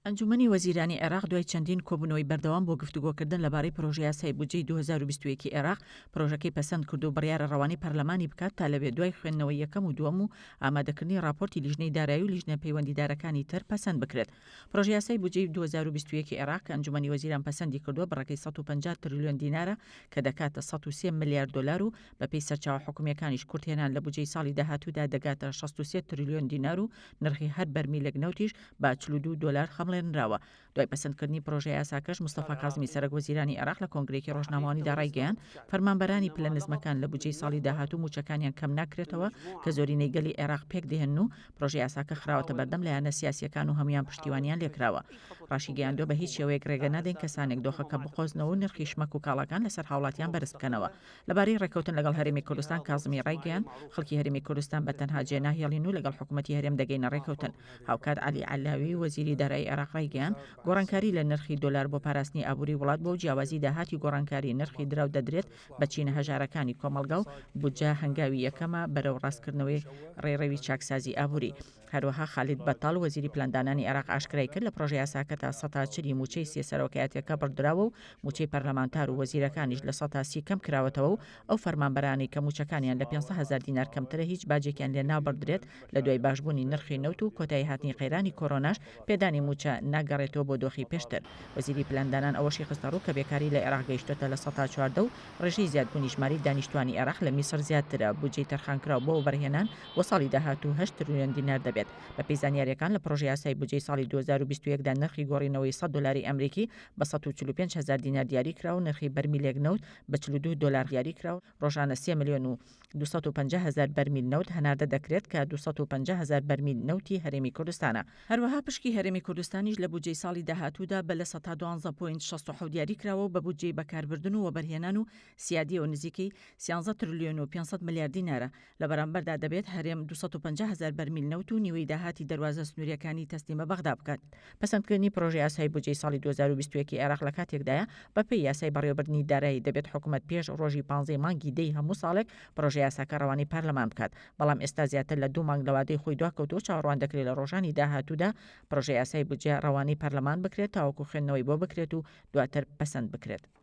ئەنجومەنی وەزیرانی عێراق دوای چەندین کۆبوونەوەی بەردەوام بۆ گفتوگۆکردن لەبارەی پرۆژەیاسای بودجەی 2021 ی عێراق، پرۆژەکەی پەسەند کرد و بڕیارە ڕەوانەی پەرلەمانی بکات تا لەوێ دوای خوێندنەوەی یەکەم و دووەم و ئامادەکردنی ڕاپۆرتی لیژنەی دارایی و لیژنە پەیوەندیدارەکانی تر پەسەند بکرێت. پرۆژەیاسای بودجەی 2021 ی عێراق کە ئەنجومەنی وەزیران پەسەندی کردووە بڕەکەی 150 ترلیۆن دینارە کە دەکاتە 103 ملیار دۆلار و بەپێی سەرچاوە حکومییەکانیش کورتهێنان لە بودجەی ساڵی داهاتوودا دەگاتە 63 ترلیۆن دینار و نرخی هەر بەرمیلێک نەوتیش بە 42 دۆلار خەمڵێنراوە. دوای پەسەندکردنی پرۆژەیاساکەش، مستەفا کازمی سەرەک وەزیرانی عێراق لە کۆنگرەیەکی ڕۆژنامەوانیدا ڕایگەیاند، فەرمانبەرانی پلە نزمەکان لە بودجەی ساڵی داهاتوو مووچەکانیان کەم ناکرێتەوە کە زۆرینەی گەلی عێراق پێکدەهێنن و پرۆژەیاساکە خراوەتە بەردەم لایەنە سیاسییەکان و هەموویان پشتیوانیان لێکراوە. ڕاشیگەیاندووە، بە هیچ شێوەیەک ڕێگە نادەین کەسانێک دۆخەکە بقۆزنەوە و نرخی شمەک و کاڵاکان لەسەر هاوڵاتیان بەرز بکەنەوە. لەبارەی ڕێککەوتن لەگەڵ هەرێمی کوردستان کازمی ڕایگەیاند، خەڵکی هەرێمی کوردستان بە تەنها جێناهێڵین و لەگەڵ حکومەتی هەرێم دەگەینە ڕێککەوتن. هاوکات عەلی عەلاوی وەزیری دارایی عێراق ڕایگەیاند، گۆڕانکاری لە نرخی دۆلار بۆ پاراستنی ئابووری وڵات بووە و جیاوازی داهاتی گۆڕانکاری نرخی دراو دەدرێت بە چینە هەژارەکانی کۆمەڵگا و بودجە هەنگاوی یەکەمە بەرەو ڕاستکردنەوەی ڕێڕەوی چاکسازی ئابووری. هەروەها خالید بەتاڵ وەزیری پلاندانانی عێراق ئاشکرای کرد، لە پڕۆژەیاساکەدا 40% ی مووچەی سێ سەرۆکایەتییەکە بڕدراوە و مووچەی پەرلەمانتار و وەزیرەکانیش 30% کەم کراوەتەوە و ئەو فەرمانبەرانەی کە مووچەکانیان لە 500 هەزار دینار کەمترە هیچ باجێکیان لێ نابڕدرێت، لە دوای باشبوونی نرخی نەوت و کۆتاییهاتنی قەیرانی کۆرۆناش پێدانی مووچە ناگەڕێتەوە بۆ دۆخی پێشتر. وەزیری پلاندانان ئەوەشی خستەڕوو کە بێکاری لە عێراق گەیشتۆتە 14% و ڕێژەی زیادبوونی ژمارەی دانیشتووانی عێراق لە میسر زیاترە، بودجەی تەرخانکراو بۆ وەبەرهێنان بۆ ساڵی داهاتوو هەشت ترلیۆن دینار دەبێت. بەپێی زانیارییەکان لە پڕۆژەیاسای بودجەی ساڵی 2021 دا نرخی گۆڕینەوەی سەد دۆلاری ئەمریکی بە 145 هەزار دینار دیاری کرا و نرخی بەرمیلێک نەوت بە 42 دۆلار دیاری کرا و ڕۆژانە سێ ملیۆن و 250 هەزار بەرمیل نەوت هەناردە دەکرێت کە 250 هەزار بەرمیل نەوتی هەرێمی کوردستانە. هەروەها پشکی هەرێمی کوردستانیش لە بودجەی ساڵی داهاتوودا بە لە 12 point 67 دیاری کراوە و بە بودجەی بەکاربردن و وەبەرهێنان و سیادییەوە نزیکەی سیانزە ترلیۆن و 500 ملیار دینارە. لە بەرامبەردا دەبێت هەرێم 250 هەزار بەرمیل نەوت و نیوەی داهاتی دەروازە سنوورییەکانی تەسلیم بە بەغدا بکات. پەسەندکردنی پڕۆژەیاسای بودجەی ساڵی 2021 ی عێراق لە کاتێکدایە، بەپێی یاسای بەڕێوەبردنی دارایی دەبێت حکومەت پێش ڕۆژی پانزەی مانگی دەی هەموو ساڵێک پڕۆژەیاساکە ڕەوانەی پەرلەمان بکات، بەڵام ئێستا زیاتر لە دوو مانگ لە وادەی خۆی دواکەوتووە و چاوەڕوان دەکرێت لە ڕۆژانی داهاتوودا پڕۆژەیاسای بودجە ڕەوانەی پەرلەمان بکرێت تاوەکو خوێندنەوەی بۆ بکرێت و دواتر پەسەند بکرێت.